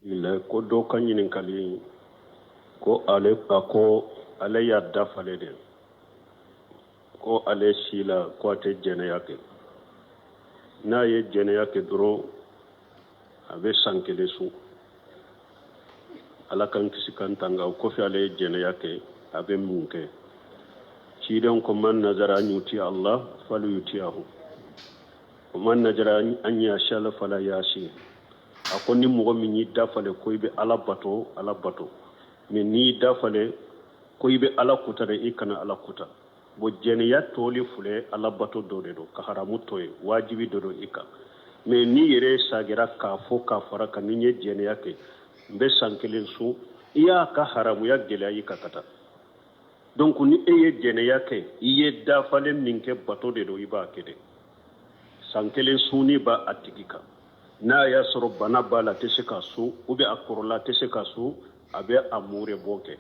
Ko dɔ ka ɲininkali ko ale a ko ale y'a dafale de ko ale si la ko a tɛ jɛnɛya kɛ n'a ye jɛnɛya kɛ dɔrɔn a bɛ san kelen sun ala k'an kisi k'an tanga o kɔfɛ ale ye jɛnɛya kɛ a bɛ mun kɛ ciden ko man nazara an yuti Allah fali yutiyahu wa man nazara an yasi Allah fala yasi a ko ni mɔgɔ min y'i dafale ko i bɛ ala bato ala bato mais n'i y'i dafale ko i bɛ ala kuta de i kana ala kuta bon jɛnɛya toli filɛ ala bato dɔ de don ka haramu to ye wajibi dɔ don i kan mais n'i yɛrɛ sagira k'a fɔ k'a fara kan ni n ye jɛnɛya kɛ n bɛ san kelen sun i y'a ka haramuya gɛlɛya i kan ka taa donc ni e ye jɛnɛya kɛ i ye dafalen min kɛ bato de don i b'a kɛ de san kelen sunni b'a a tigi kan n'a y'a sɔrɔ bana b'a la a tɛ se ka sun ou bien a kɔrɔla a tɛ se ka sun a bɛ a mure bɔ kɛ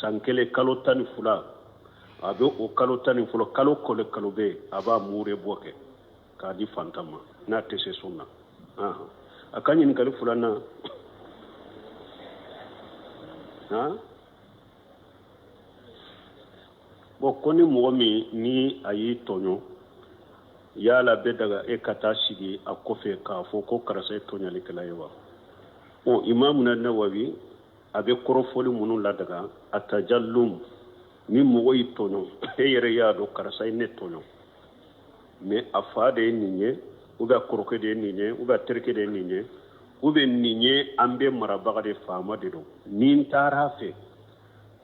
san kelen kalo 12 a bɛ o kalo 12 kalo kolo kalo bɛ a b'a mure bɔ kɛ k'a di fantan ma n'a tɛ se sun na a ka ɲininkali filanan han bon ko ni mɔgɔ min ni a y'i tɔɲɔ yala bɛ daga e ka taa sigi a kɔfɛ k'a fɔ ko karisa ye tɔɲɔlikɛla ye wa bon imamuna nawawi a bɛ kɔrɔfɔli minnu ladaga a tajallum ni mɔgɔ y'i tɔɲɔ e yɛrɛ y'a dɔn karisa ye ne tɔɲɔ mais a fa de ye nin ye ou bien a kɔrɔkɛ de ye nin ye ou bien a terikɛ de ye nin ye ou bien nin ye an bɛɛ marabaga de faama de don ni n taara a fɛ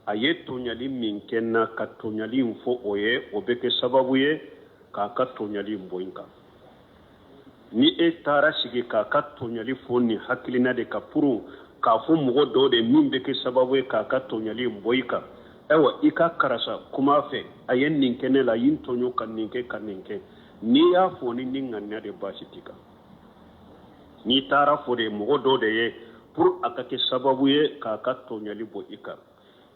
a ye tɔɲali min kɛ n na ka tɔɲali in fɔ o ye o bɛ kɛ sababu ye k'a ka tɔɲali in bɔ n kan ni e taara sigi k'a ka tɔɲali fɔ nin hakilina de kan pour k'a fɔ mɔgɔ dɔw de min bɛ kɛ sababu ye k'a ka tɔɲali in bɔ i kan ayiwa i ka karisa kuma fɛ a ye nin kɛ ne la a ye n tɔɲɔ ka nin kɛ ka nin kɛ n'i y'a fɔ ni nin ŋaniya de baasi t'i kan n'i taara fɔ de mɔgɔ dɔw de ye pour a ka kɛ sababu ye k'a ka tɔɲali bɔ i kan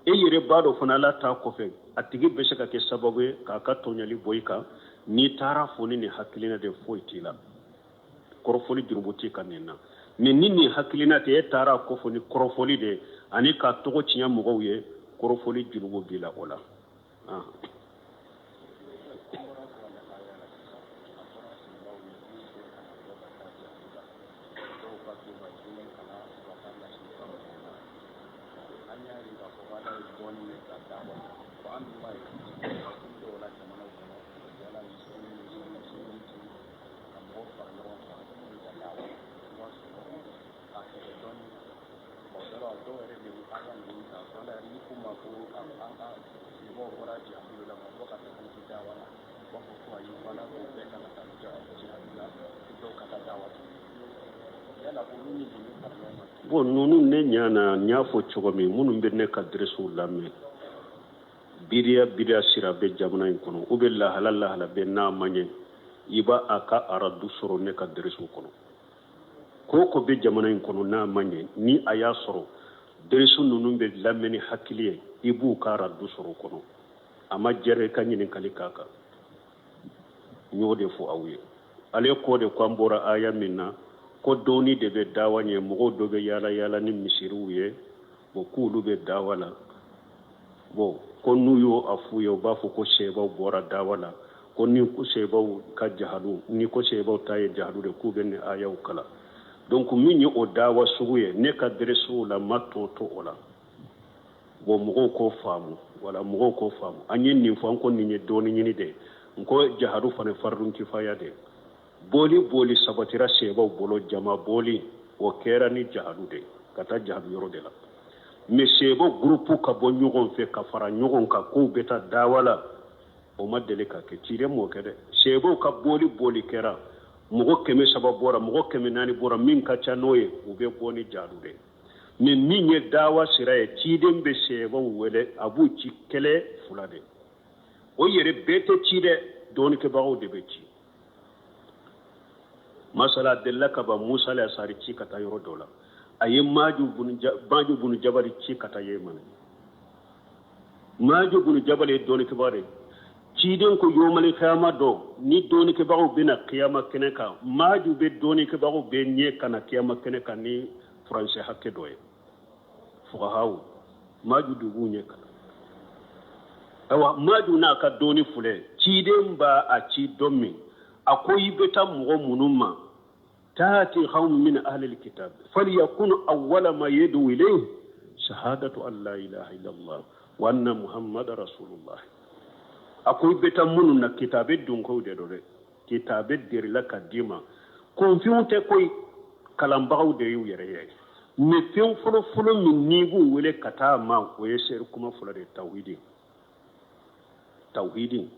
e yɛrɛ b'a dɔn fana ala ta kɔfɛ a tigi bɛ se ka kɛ sababu ye k'a ka tɔɲali bɔ i kan n'i taara fɔ ni nin hakilina de foyi t'i la kɔrɔfɔli jurumu t'i kan nin na mais ni nin hakilina tɛ e taara kɔfɔ ni kɔrɔfɔli de ani k'a tɔgɔ tiɲɛ mɔgɔw ye kɔrɔfɔli jurumu b'i la o la Bon ninnu ne ɲa na n y'a fɔ cogo min minnu bɛ ne ka dɛrɛsiw lamɛn bidiya bidiya sira bɛ jamana in kɔnɔ ou bien lahala lahala bɛ n'a ma ɲɛ i b'a a ka aradu sɔrɔ ne ka dɛrɛsiw kɔnɔ ko ko bɛ jamana in kɔnɔ n'a ma ɲɛ ni a y'a sɔrɔ dɛrɛsi ninnu bɛ lamɛn ni hakili ye i b'u ka aradu sɔrɔ o kɔnɔ a ma jɛrɛ i ka ɲininkali k'a kan n y'o de fɔ aw ye ale ko de ko an bɔra aya min na ko dɔɔni de bɛ dawa ɲɛ mɔgɔw dɔ bɛ yaala yaala ni misiriw ye bon k'olu bɛ dawa la bon ko n'u y'o a f'u ye u b'a fɔ ko sebaw bɔra dawa la ko ni ko sebaw ka jahadu ni ko sebaw ta ye jahadu de k'u bɛ nin ayaw kalan donc min ye o dawa sugu ye ne ka dɛrɛsiw la ma tɔ to o la bon mɔgɔw k'o faamu wala mɔgɔw k'o faamu an ye nin fɔ an ko nin ye dɔɔni ɲini de n ko jahadu fana faridun kifaya de boli boli sabatira sebaw bolo jama boli o kɛra ni jahadu de ka taa jahadu yɔrɔ de la mais sebaw gurupu ka bɔ ɲɔgɔn fɛ ka fara ɲɔgɔn kan k'u bɛ taa dawa la o ma deli ka kɛ ciden m'o kɛ dɛ sebaw ka boli boli kɛra mɔgɔ 300 bɔra mɔgɔ 400 bɔra min ka ca n'o ye u bɛ bɔ ni jahadu de mais min ye dawa sira ye ciden bɛ sebaw wele a b'u ci kɛlɛ fila de o yɛrɛ bɛɛ tɛ ci dɛ dɔɔnikɛbagaw de bɛ ci masala delila ka ba musa lasari ci ka taa yɔrɔ dɔ la a ye maju bunu jabali ci ka taa yemani maju bunu jabali ye dɔɔnikɛbaga de ciden ko yomali kiyama dɔ ni dɔɔnikɛbagaw bɛna kiyama kɛnɛ kan maju bɛ dɔɔnikɛbagaw bɛɛ ɲɛ ka na kiyama kɛnɛ kan ni furancɛ hakɛ dɔ ye fukahaw maju de b'u ɲɛ kalan ayiwa maju n'a ka dɔnni filɛ ciden b'a a ci don min a ko i bɛ taa mɔgɔ minnu ma taati qawmi min ahli alkitab falyakun awwala ma yadu ilayhi shahadatu an la ilaha illallah wa anna muhammada rasulullah a ko i bɛ taa minnu na kitabe dunkew de don dɛ kitabe derila ka d'i ma kunfinw tɛ koyi kalanbagaw de y'u yɛrɛ ye mais fɛn fɔlɔfɔlɔ min n'i b'u wele ka taa ma o ye seere kuma fɔlɔ de tawhidi tawhidi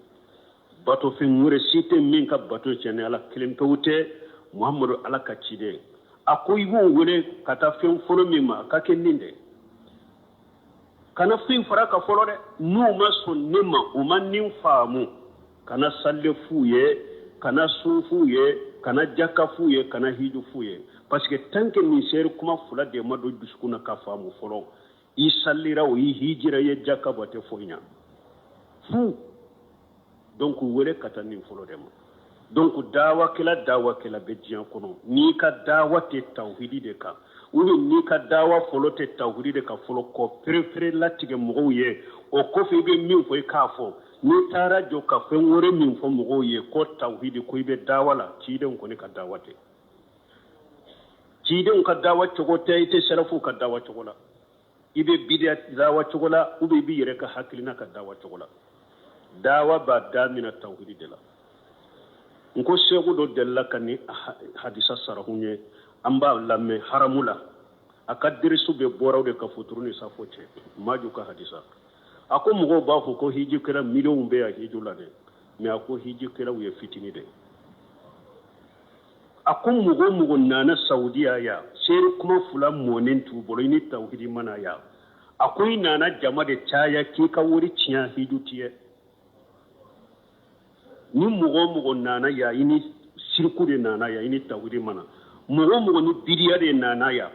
batofɛn wɛrɛ si tɛ min ka bato tiɲɛ ni ala kelen pewu tɛ muhamadu ala ka ciden a ko i b'u wele ka taa fɛn fɔlɔ min ma a ka kɛ nin de kana foyi fara kan fɔlɔ dɛ n'u ma sɔn nin ma u ma nin faamu kana salli f'u ye kana sun f'u ye kana jaka f'u ye kana hiju f'u ye parce que tant que nin seere kuma fila de ma don dusukun na ka faamu fɔlɔ i sallira o i hijira i ye jaka bɔ a tɛ foyi ɲa fu donc wele ka taa nin fɔlɔ de ma donc dawakɛla dawakɛla bɛ diɲɛ kɔnɔ n'i ka dawa tɛ tawhidi de kan ou bien n'i ka dawa fɔlɔ tɛ tawhidi de kan fɔlɔ k'o perepere latigɛ mɔgɔw ye o kɔfɛ i bɛ min fɔ i k'a fɔ n'i taara jɔ ka fɛn wɛrɛ min fɔ mɔgɔw ye ko tawhidi ko i bɛ dawa la cidenw kɔni ka dawa tɛ cidenw ka dawa cogo tɛ i tɛ salafuw ka dawa cogo la i bɛ bidiya dawa cogo la ou bien i b'i yɛrɛ ka hakilina ka dawa cogo la dawa b'a damina tawhidi de la n ko segu dɔ delila ka nin hadisa sarahu ye an b'a lamɛn haramu la a ka derisu bɛɛ bɔra o de ka futuru ni safo cɛ maju ka hadisa a ko mɔgɔw b'a fɔ ko hijikɛla miliyɔnw bɛ yan hiju la dɛ mais a ko hijikɛlaw ye fitini de a ko mɔgɔ o mɔgɔ nana saudiya yan seere kuma fila mɔnen t'u bolo i ni tawhidi ma na yan a ko i nana jama de caya k'i ka wari tiɲɛ hiju tiyɛ ni mɔgɔ o mɔgɔ nana yan i ni siriku de nana yan i ni tawhidi ma na mɔgɔ o mɔgɔ ni bidiya de nana yan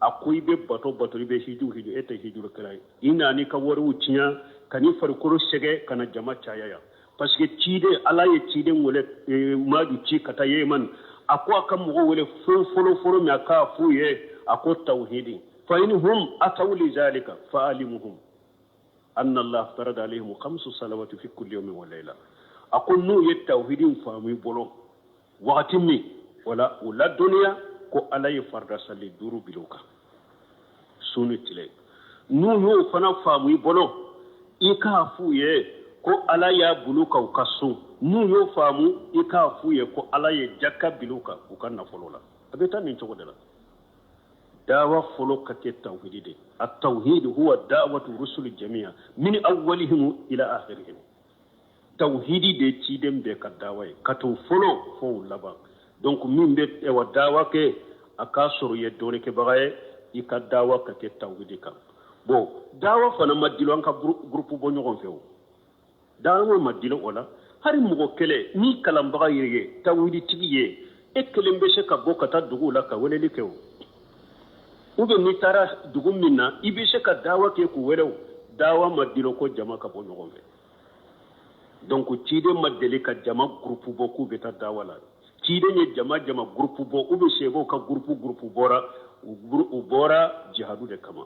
a ko i bɛ bato bato i bɛ hiju hiju e tɛ hijukɛla ye i nana i ka wariw tiɲɛ ka n'i farikolo sɛgɛn ka na jama caya yan parce que ciden ala ye ciden wele eh, maju ci ka taa yeman a ko a ka mɔgɔw wele fɛn fɔlɔ fɔlɔ min a k'a f'u ye a ko tawhidi fa in hum ataw li zalika fa alimuhum anna allah farada alayhim khamsu salawati fi kulli yawmin wa layla a ko n'u ye tawhidi faamu i bolo wagati min wala u ladɔnniya ko ala ye farida sali duuru bila u kan su ni tile n'u y'o fana faamu i bolo i k'a f'u ye ko ala y'a bil'u kan u ka sun n'u y'o faamu i k'a f'u ye ko ala ye jaka bil'u kan u ka nafolo la a bɛ taa nin cogo de la dawa fɔlɔ ka kɛ tawhidi de a tawhidi huwa da'watu rusuli jami'a min awwalihim ila akhirihim tawhidi de ciden bɛɛ ka dawa ye ka t'u fɔlɔ fo u laban donc min bɛ wa dawa kɛ a k'a sɔrɔ i ye dɔnnikɛbaga ye i ka dawa ka kɛ tawhidi kan bon dawa fana ma dilo an ka groupe bɔ ɲɔgɔn fɛ o dawa ma dilo o la hari mɔgɔ kelen n'i kalanbaga yɛrɛ ye tawhiditigi ye e kelen bɛ se ka bɔ ka taa duguw la ka weleli kɛ o ou bien n'i taara dugu min na i bɛ se ka dawa kɛ k'u wele o dawa ma dilo ko jama ka bɔ ɲɔgɔn fɛ donc ciden ma deli ka jama groupe bɔ k'u bɛ taa dawa la ciden ye jama jama groupe bɔ ou bien sebaw ka groupe groupe bɔra u bɔra jihadu de kama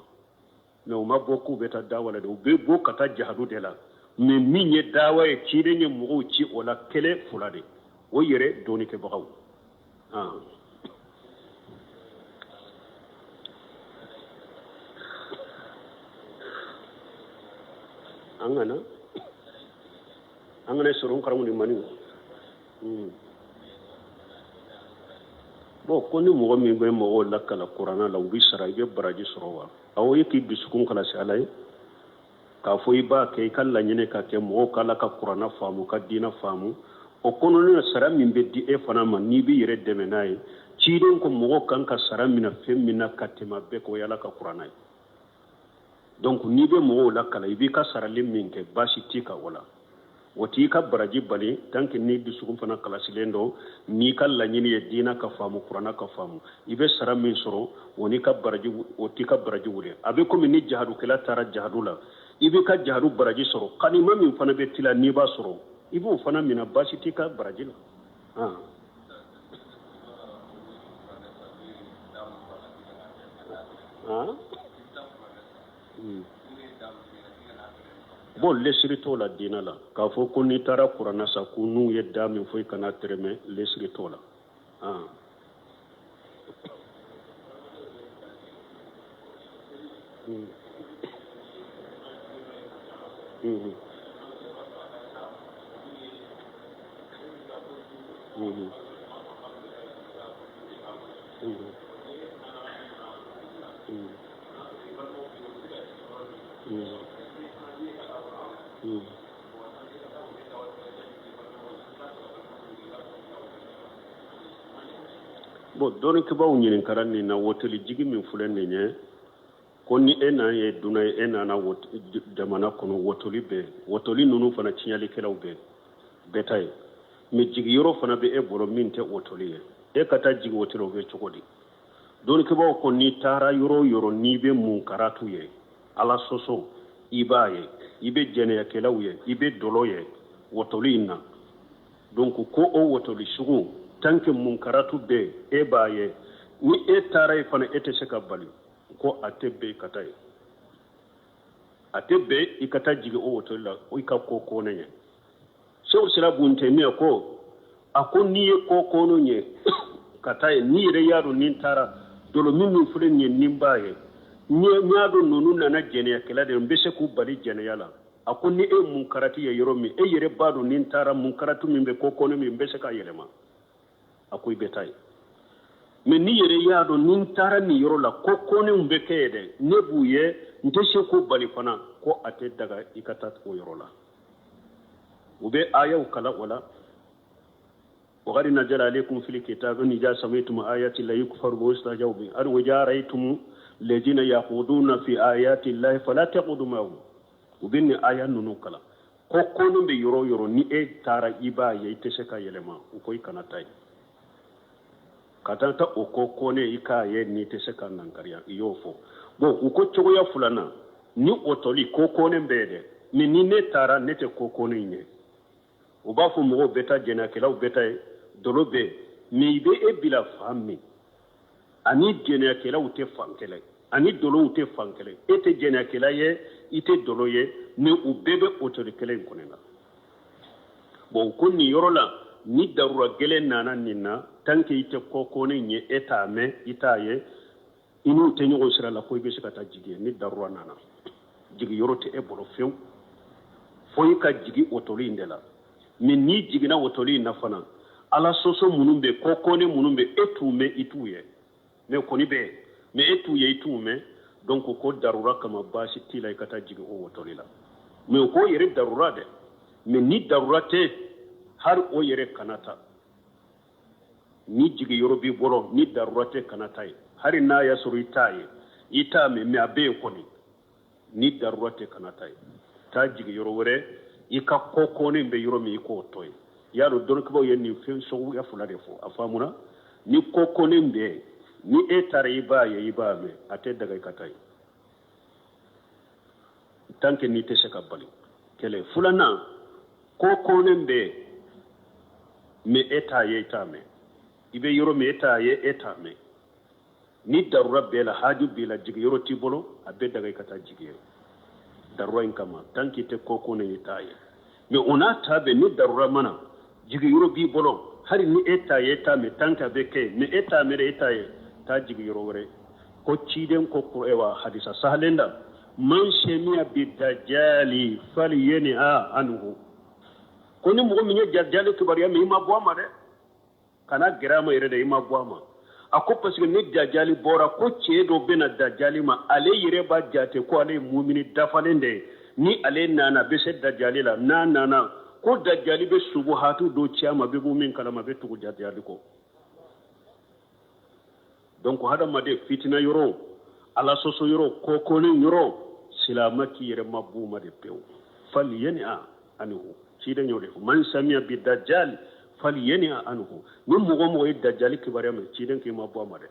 mais u ma bɔ k'u bɛ taa dawa la dɛ u bɛ bɔ ka taa jihadu de la mais min ye dawa ye ciden ye mɔgɔw ci o la kelen fila de o yɛrɛ dɔnnikɛbagaw ah. an kana an kana sɔrɔ n karamɔgɔ ni mani hmm. bon ko ni mɔgɔ min bɛ mɔgɔw lakalan kuranna la u bɛ sara i bɛ baraji sɔrɔ wa awɔ e k'i dusukun kalasi ala ye k'a fɔ i b'a kɛ i ka laɲini ka kɛ mɔgɔw ka ala ka kuranna faamu ka diina faamu o kɔnɔna na sara min bɛ di e fana ma n'i b'i yɛrɛ dɛmɛ n'a ye ciden ko mɔgɔ kan ka sara minɛ fɛn min na ka tɛmɛ a bɛɛ kan o ye ala ka kuranna ye donc n'i bɛ mɔgɔw lakalan i b'i ka sarali min kɛ baasi t'i kan o la o t'i ka baraji bali tant que n'i dusukun fana kalasilen don n'i ka laɲini ye diina ka faamu kuranna ka faamu i bɛ sara min sɔrɔ o n'i ka baraji o t'i ka baraji wuli a bɛ komi ni jahadukɛla taara jahadu la i b'i ka jahadu baraji sɔrɔ kanima min fana bɛ tila n'i b'a sɔrɔ i b'o fana minɛ baasi t'i ka baraji la ah. Han, bon, lesiri t'o la diinɛ la k'a fɔ ko n'i taara kuranna sa ko n'u ye da min fɔ i kana tɛrɛmɛ, lesiri t'o la. Han. Bon, dɔnnikɛbaaw ɲininkara nin na, woteli jigi min filɛ nin ye, ko ni e n'a ye dunan ye, e nana jamana kɔnɔ, wotoli bɛ wotoli ninnu fana tiɲɛlikɛlaw bɛ bɛɛ ta ye, mais jigiyɔrɔ fana bɛ e bolo min tɛ wotoli ye, e ka taa jigi wotoli, o bɛ cogo di? Dɔnnikɛbaaw ko n'i taara yɔrɔ o yɔrɔ, n'i bɛ munkaratu ye, ala sɔsɔ i b'a ye, i bɛ jɛnɛyakɛlaw ye, i bɛ dɔlɔ ye wotoli in na, donc ko o wotoli sugu, tant que munkaratu bɛ e b'a ye, ni e taara yen fana, e tɛ se ka bali, ko a tɛ bɛn i ka taa yen, a tɛ bɛn i ka taa jigin o wotoli la, i ka ko kɔnɛ ye. Seku sira bun Taymiya ko, a ko n'i ye ko kɔnɔ ye ka taa yen, n'i yɛrɛ y'a dɔn ni n taara dolo min min filɛ nin ye, ni n b'a ye, n y'a dɔn ninnu nana jɛnɛyakɛla de, n bɛ se k'u bali jɛnɛya la. A ko ni e munkarati ye yɔrɔ min, e yɛrɛ b'a dɔn ni n taara munkaratu min bɛ ko kɔnɔ min, n bɛ se k'a yɛlɛma, a ko i bɛ taa yen. Mais n'i yɛrɛ y'a dɔn ni n taara nin yɔrɔ la, ko kɔnɛw bɛ kɛ yen dɛ, ne b'u ye, n tɛ se k'u bali fana, ko a tɛ daga i ka taa o yɔrɔ la. U bɛ ayaw kalan o la: وقد نزل عليكم في الكتاب أن إذا سمعتم آيات الله يكفر بها ويستهزأ بها وإذا رأيتم الذين يخوضون في آيات الله فلا تقعدوا معهم. U bɛ nin aya ninnu kalan ko kɔnɔ bɛ yɔrɔ o yɔrɔ, ni e taara i b'a ye, i tɛ se ka yɛlɛma, u ko i kana taa yen, ka taa ta o ko kɔnɛ i k'a ye, n'i tɛ se ka nankariya, i y'o fɔ. Bon, u ko cogoya filanan, ni o tɔli ko kɔnɛ bɛ yen dɛ, mais ni ne taara, ne tɛ ko kɔnɛ in ye, u b'a fɔ mɔgɔw bɛ taa, jɛnɛyakɛlaw bɛ taa yen, dolo bɛ yen, mais i bɛ e bila fan min, ani jɛnɛyakɛlaw tɛ fan kelen, ani dolow tɛ fan kelen, e tɛ jɛnɛyakɛla ye, i tɛ dolo ye, mais u bɛɛ bɛ otoli kelen in kɔnɔ na. Bon, ko nin yɔrɔ la, ni darura gɛlɛn nana nin na, tant que i tɛ ko kɔnɛ ye, e t'a mɛn, i t'a ye, i n'u tɛ ɲɔgɔn sira la, ko i bɛ se ka taa jigi ye. Ni darura nana, jigi yɔrɔ tɛ e bolo fiyewu, fo i ka jigi otoli in de la. Mais n'i jiginna otoli in na fana, ala sɔsɔ minnu bɛ, ko kɔnɛ minnu bɛ, e t'u mɛn, i t'u ye, mais kɔni bɛ yen, mais e t'u ye, i t'u mɛn, donc ko darura kama, baasi t'i la i ka taa jigin o wotoli la. Mais o k'o yɛrɛ darura dɛ, mais ni darura tɛ, hali o yɛrɛ kana taa. Ni jigi yɔrɔ b'i bolo, ni darura tɛ, kana taa yen, hali n'a y'a sɔrɔ i t'a ye, i t'a mɛn, mais a bɛ yen kɔni, ni darura tɛ, kana taa yen, taa jigi yɔrɔ wɛrɛ, i ka ko kɔni bɛ yɔrɔ min, i k'o to yen. I y'a dɔn, dɔnnikɛbaaw ye nin fɛn suguya fila de fɔ. A faamuna? Ni ko kɔni bɛ yen, ni e taara i b'a ye, i b'a mɛn, a tɛ daga i ka taa yen, tant que n'i tɛ se ka bali. Kɛlɛ filanan, ko kɔni bɛ yen, mais e t'a ye, i t'a mɛn, i bɛ yɔrɔ min, e t'a ye, e t'a mɛn, ni darura bɛɛ la, haju b'i la, jigi yɔrɔ t'i bolo, a bɛ daga i ka taa jigi ye darura in kama, tant que i tɛ ko kɔni i t'a ye. Mais o n'a ta bɛɛ, ni darura mana, jigi yɔrɔ b'i bolo, hali ni e t'a ye, e t'a mɛn, tant que a bɛ kɛ, mais e t'a mɛn, e t'a ye, taa jigi yɔrɔ wɛrɛ. Ko ciden ko, wa hadisa sahalen da: man sami'a bi dajali falyan'a anhu. Ko ni mɔgɔ min ye dajali kibaruya min, i ma bɔ a ma dɛ, kana gɛrɛ a ma yɛrɛ dɛ, i ma bɔ a ma. A ko parce que ni dajali bɔra, ko cɛ dɔ bɛna dajali ma, ale yɛrɛ b'a jate ko ale ye mumini dafalen de ye. Ni ale nana, a bɛ se dajali la. N'a nana, ko dajali bɛ subuhatu dɔ ci a ma, bɛ bɔ min kalama, a bɛ tugu dajali kɔ. Donc hadamaden, fitina yɔrɔ, ala sɔsɔ yɔrɔ, kɔkɔni yɔrɔ, silama k'i yɛrɛ ma b'u ma de pewu. Falyan'a anhu, ciden y'o de fɔ: man sami'a bi dajali falyan'a anhu. Ni mɔgɔ mɔgɔ ye dajali kibaruya mɛn, ciden k'i ma bɔ a ma dɛ.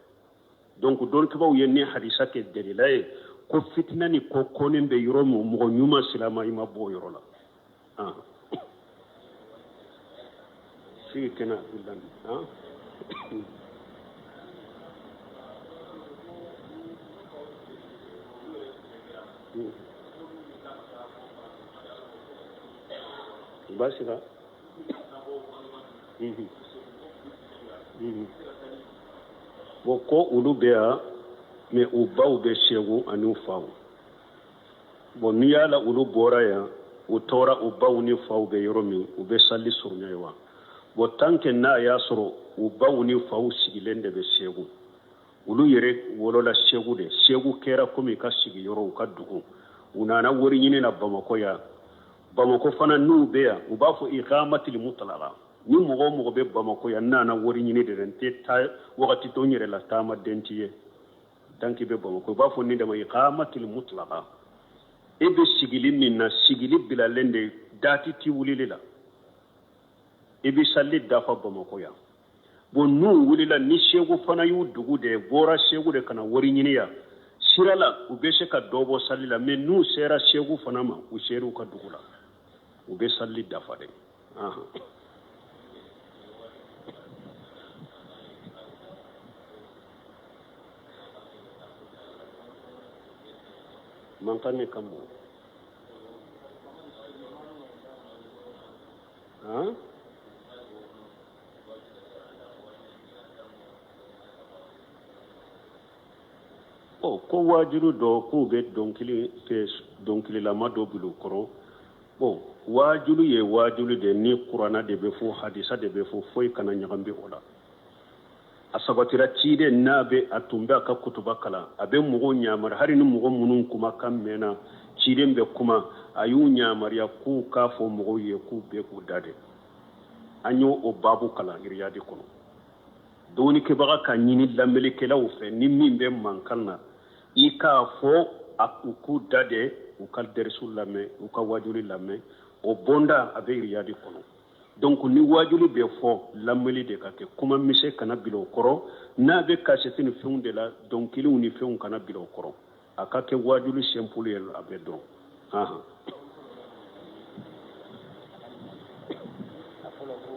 Donc dɔnnikɛbaaw ye ni hadisa kɛ delila ye ko fitina ni kɔkɔni bɛ yɔrɔ min, mɔgɔ ɲuman silama, i ma bɔ o yɔrɔ la. Sigi kɛnɛ. Baasi la. Bon, ko olu bɛ yan, mais u baw bɛ Segu ani u faw. Bon, n'i y'a la olu bɔra yan, u tora u baw ni faw bɛ yɔrɔ min, u bɛ sali surunya ye wa? Bon, tant que n'a y'a sɔrɔ u baw ni faw sigilen de bɛ Segu, olu yɛrɛ wolola Segu de, Segu kɛra komi i ka sigiyɔrɔ, u ka dugu, u nana wari ɲini na Bamakɔ yan. Bamakɔ fana n'u bɛ yan, u b'a fɔ iqamatil mutlaqa. Ni mɔgɔ o mɔgɔ bɛ Bamakɔ yan, n nana wari ɲini de dɛ, n tɛ taa wagati to n yɛrɛ la taama den t'i ye. Tant que i bɛ Bamakɔ, u b'a fɔ nin de ma iqamatil mutlaqa. E bɛ sigili min na, sigili bilalen de, dati ti wulili la, i bɛ sali dafa Bamakɔ yan. Bon, n'u wulila ni Segu fana y'u dugu de ye, bɔra Segu de ka na wari ɲini yan, sira la u bɛ se ka dɔ bɔ sali la, mais n'u sera Segu fana ma, u sera u ka dugu la, u bɛ sali dafa de. Mankan ne kan bon han. Ɔ, ko waajulu dɔ k'u bɛ dɔnkili kɛ, dɔnkililama dɔ bila u kɔrɔ. Bon, waajulu ye waajulu de, ni kuranna de bɛ fɔ, hadisa de bɛ fɔ, foyi kana ɲagami o la. A sabatira ciden n'a bɛ a tun bɛ a ka kutuba kalan, a bɛ mɔgɔw ɲamari, hali ni mɔgɔ minnu kumakan mɛnna, ciden bɛ kuma, a y'u ɲamariya k'u k'a fɔ mɔgɔw ye k'u bɛɛ k'u da de. An y'o o baabu kalan Iriyadi kɔnɔ. Dɔnnikɛbaga ka ɲini lamɛnnikɛlaw fɛ, ni min bɛ mankan na, i k'a fɔ a u k'u da de, u ka dɛrisu lamɛn, u ka wajuli lamɛn. O bonda a bɛ Iriyadi kɔnɔ. Donc ni wajuli bɛ fɔ, lamɛnni de ka kɛ, kuma misɛn kana bila o kɔrɔ. N'a bɛ kasɛti ni fɛnw de la, dɔnkiliw ni fɛnw kana bila o kɔrɔ, a ka kɛ wajuli simple ye, a bɛ dɔn. A fɔlɔ ko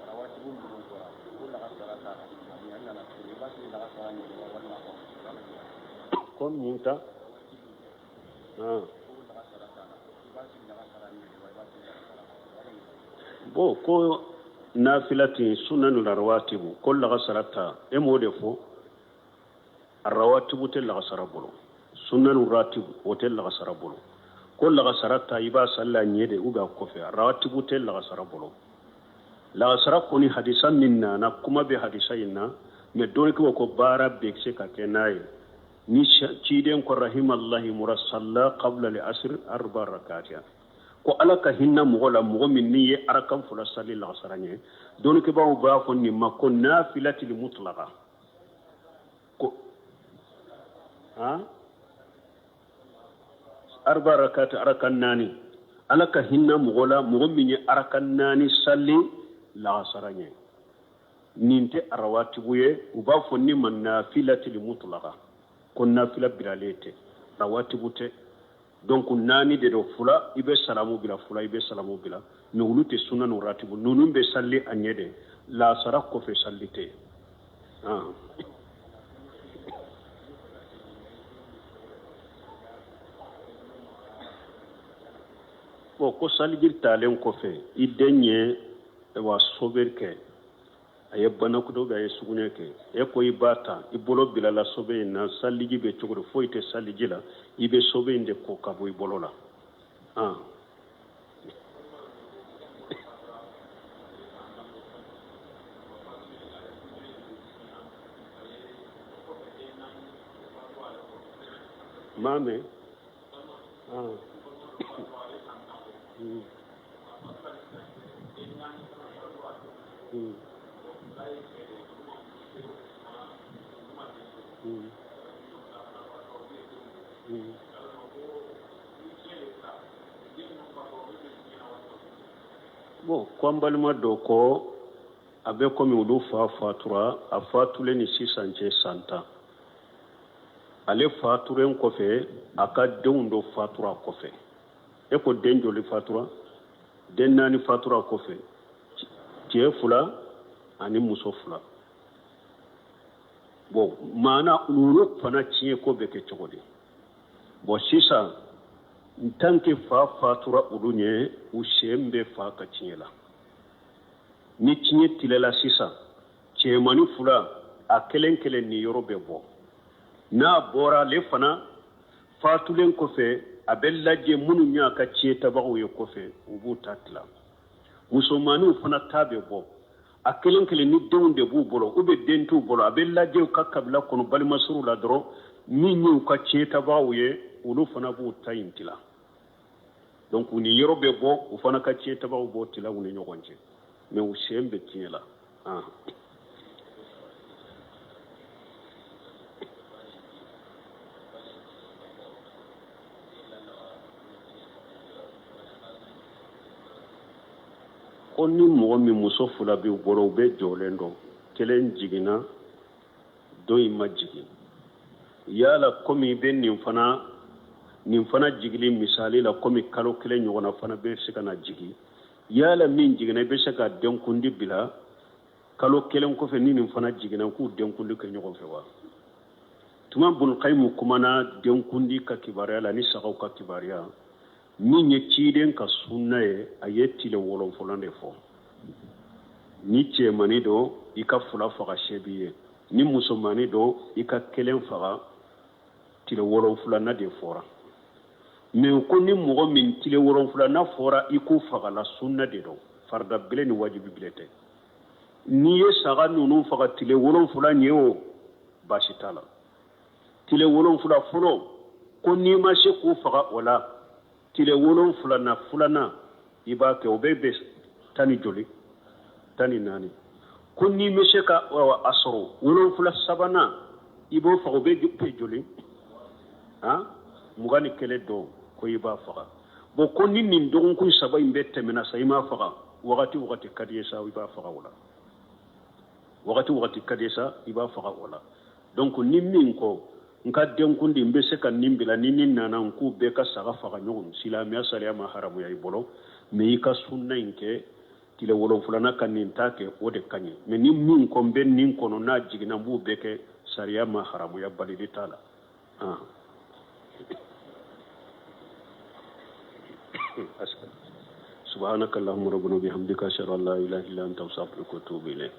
rawatibu minnu fɔra ko lagasara t'a la, an nana tuguni i b'a sɔrɔ lagasara ɲɛ walima ko mun ta. Bon, ko nafila ten, sunanu rawatibu, ko lagasara ta, e m'o de fɔ. Rawatibu tɛ lagasara bolo, sunanu ratibu o tɛ lagasara bolo. Ko lagasara ta, i b'a sali a ɲɛ de ou bien a kɔfɛ. Rawatibu tɛ lagasara bolo. Lagasara kɔni, hadisa min nana, kuma bɛ hadisa in na, mais dɔnnikɛbaw ko baara bɛ se ka kɛ n'a ye. Ni ciden ko rahimallahi mura salla qabla li asr arba rakatiya, ko Ala ka hinɛ mɔgɔ la, mɔgɔ min n'i ye arakan fila sali lagasara ɲɛ. Dɔnnikɛbaw b'a fɔ nin ma ko nafilatili mutlaqa, ko han arba rakati, arakan naani. Ala ka hinɛ mɔgɔ la, mɔgɔ min ye arakan naani sali lagasara ɲɛ. Nin tɛ arawatibu ye, u b'a fɔ nin ma nafilatili mutlaqa, ko nafila bilalen tɛ, rawatibu tɛ. Donc naani de don, fila i bɛ salamu bila, fila i bɛ salamu bila, mais olu tɛ sunanu ratibu. Ninnu bɛ sali a ɲɛ de, lasara kɔfɛ sali tɛ. Bon, ko saliji talen kɔfɛ, i den ye wa soberi kɛ, a ye banakudo bɛ, a ye sugunɛ kɛ, e ko i b'a ta, i bolo bilala sobe in na, saliji bɛ cogo di? Foyi tɛ saliji la, i bɛ sobe in de ko ka bɔ i bolo la. Maa mɛn. Bon, ko an balima dɔ ko a bɛ komi olu fa fatura, a fatulen ni sisan cɛ san 10. Ale fatulen kɔfɛ, a ka denw dɔ fatura kɔfɛ. E ko den joli fatura? Den naani fatura kɔfɛ, cɛ fila ani muso fila. Bon, maana olu fana tiɲɛ ko bɛ kɛ cogo di? Bon sisan tant que fa fatura olu ɲɛ, u sen bɛ fa ka tiɲɛ la. Ni tiɲɛ tilala sisan, cɛmani fila a kelen kelen niyɔrɔ bɛ bɔ. N'a bɔra, ale fana fatulen kɔfɛ, a bɛ lajɛ minnu y'a ka tiɲɛ tabagaw ye kɔfɛ, u b'u ta tila. Musomanninw fana ta bɛ bɔ a kelen kelen, ni denw de b'u bolo ou bien den t'u bolo, a bɛ lajɛ u ka kabila kɔnɔ balimasuru la dɔrɔn, min y'u ka tiɲɛ tabagaw ye, olu fana b'u ta in tila. Donc u niyɔrɔ bɛ bɔ, u fana ka tiɲɛ tabagaw b'o tila u ni ɲɔgɔn cɛ, mais u sen bɛ tiɲɛ la. Ko ni mɔgɔ min muso fila b'i bolo, u bɛɛ jɔlen don, kelen jiginna, dɔ in ma jigin, yala komi i bɛ nin fana nin fana jigili misali la, komi kalo kelen ɲɔgɔnna fana bɛ se ka na jigin, yala min jiginna, i bɛ se ka denkundi bila kalo kelen kɔfɛ, ni nin fana jiginna, k'u denkundi kɛ ɲɔgɔn fɛ wa? Tuma Bulkayimu kumana denkundi ka kibaruya la ni sagaw ka kibaruya. Min ye ciden ka sunna ye, a ye tile wolonfila de fɔ. Ni cɛmani don, i ka fila faga, se b'i ye. Ni musomani don, i ka kelen faga. Tile wolonfilana de fɔra. Mais ko ni mɔgɔ min tile wolonfilana fɔra i k'u fagala, sunna de don, farida bile ni wajibi bile tɛ. N'i ye saga ninnu faga tile wolonfila ɲɛ o, baasi t'a la. Tile wolonfila fɔlɔ, ko n'i ma se k'u faga o la, tile wolonfila na filanan i b'a kɛ, o bɛ bɛn tan ni joli? 14. Ko n'i ma se ka a sɔrɔ, wolonfila sabanan i b'o faga, o bɛ bɛn joli? Han, 21 don ko i b'a faga. Bon, ko ni nin dɔgɔkun saba in bɛɛ tɛmɛna sa, i m'a faga, wagati wagati ka di ye sa, i b'a faga o la. Wagati wagati ka di ye sa, i b'a faga o la. Donc ni min ko n ka denkundi, n bɛ se ka nin bila, ni nin nana, n k'u bɛɛ ka saga faga ɲɔgɔn, silamɛya sariya ma haramuya i bolo. Mais i ka sunna in kɛ tile wolonfilana ka nin ta kɛ, o de ka ɲi. Mais ni min ko n bɛ nin kɔnɔ, n'a jiginna, n b'u bɛɛ kɛ, sariya ma haramuya, balili t'a la. سبحانك اللهم ربنا بحمدك أشهد أن لا إله إلا أنت أستغفرك وأتوب إليك.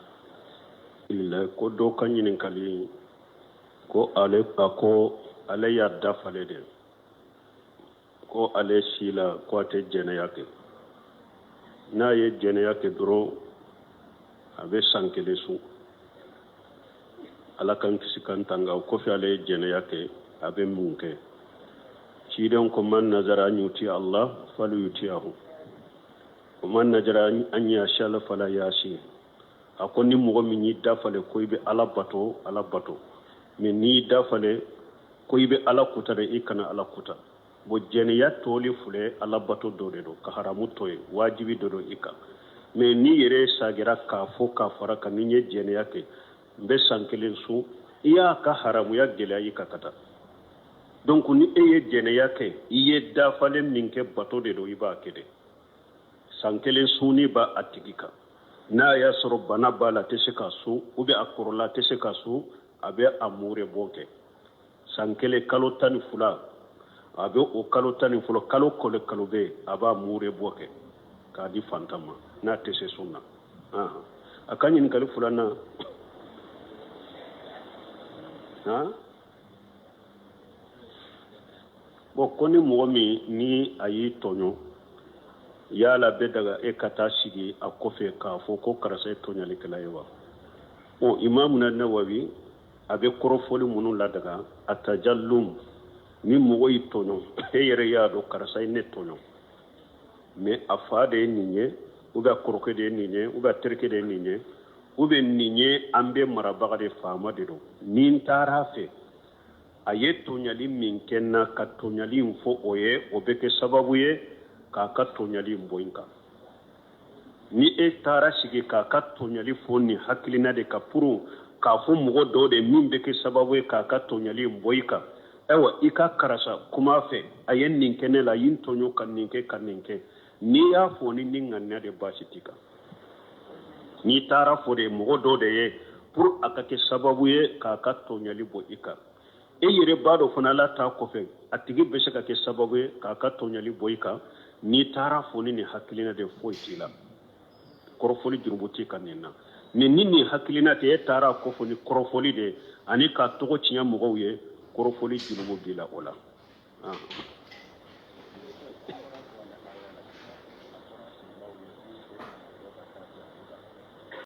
Ko dɔ ka ɲininkali ko ale a ko ale y'a dafale de ko ale si la ko a tɛ jɛnɛya kɛ. N'a ye jɛnɛya kɛ dɔrɔn, a bɛ san kelen sun. Ala k'an kisi k'an tanga. O kɔfɛ, ale ye jɛnɛya kɛ, a bɛ mun kɛ? Ciden ko man nazara an yuti Allah falyuti'ahu wa man nazara an yasi Allah fala yasi. A ko ni mɔgɔ min y'i dafale ko i bɛ Ala bato, Ala bato. Mais n'i y'i dafale ko i bɛ Ala kuta de, i kana Ala kuta. Bon, jɛnɛya toli filɛ, Ala bato dɔ de don, ka haramu to ye wajibi dɔ don i kan. Mais n'i yɛrɛ sagira k'a fɔ k'a fara kan, ni n ye jɛnɛya kɛ, n bɛ san kelen sun, i y'a ka haramuya gɛlɛya i kan ka taa. Donc ni e ye jɛnɛya kɛ, i ye dafalen min kɛ, bato de don, i b'a kɛ de. San kelen sunni b'a a tigi kan. N'a y'a sɔrɔ bana b'a la, a tɛ se ka sun, ou bien a kɔrɔla, a tɛ se ka sun, a bɛ a mure bɔ kɛ san kelen, kalo 12. A bɛ o kalo 12, kalo kalo kalo bɛ yen, a b'a mure bɔ kɛ k'a di fantan ma, n'a tɛ se sun na. A ka ɲininkali filanan, han, bon, ko ni mɔgɔ min ni a y'i tɔɲɔ, yala bɛ daga e ka taa sigi a kɔfɛ k'a fɔ ko karisa ye tɔɲɔlikɛla ye wa? Bon, Imamu na Nawawi a bɛ kɔrɔfɔli minnu ladaga a tajallum, ni mɔgɔ y'i tɔɲɔ, e yɛrɛ y'a dɔn karisa ye ne tɔɲɔ, mais a fa de ye nin ye, ou bien a kɔrɔkɛ de ye nin ye, ou bien a terikɛ de ye nin ye, ou bien nin ye an bɛ marabaga de, faama de don, ni n taara a fɛ, a ye tɔɲɔli min kɛ n na, ka tɔɲɔli in fɔ o ye, o bɛ kɛ sababu ye k'a ka tɔɲɔli in bɔ n kan. Ni e taara sigi k'a ka tɔɲɔli fɔ nin hakilina de ka pour k'a fɔ mɔgɔ dɔw de min bɛ kɛ sababu ye k'a ka tɔɲɔli in bɔ i kan, ayiwa, i ka karisa kuma fɛ, a ye nin kɛ ne la, a ye n tɔɲɔ ka nin kɛ ka nin kɛ, n'i y'a fɔ ni nin ŋaniya de, baasi t'i kan. N'i taara fɔ de mɔgɔ dɔw de ye pour a ka kɛ sababu ye k'a ka tɔɲɔli bɔ i kan. E yɛrɛ b'a dɔn fana Ala ta kɔfɛ a tigi bɛ se ka kɛ sababu ye k'a ka tɔɲɔli bɔ i kan. N'i taara fo ni nin hakilina de foyi t'i la, kɔrɔfɔli jurumu t'i kan nin na. Ni ni nin hakilina tɛ, e taara ko fɔ ni kɔrɔfɔli de ye ani k'a tɔgɔ tiɲɛ mɔgɔw ye, kɔrɔfɔli jurumu b'i la o la.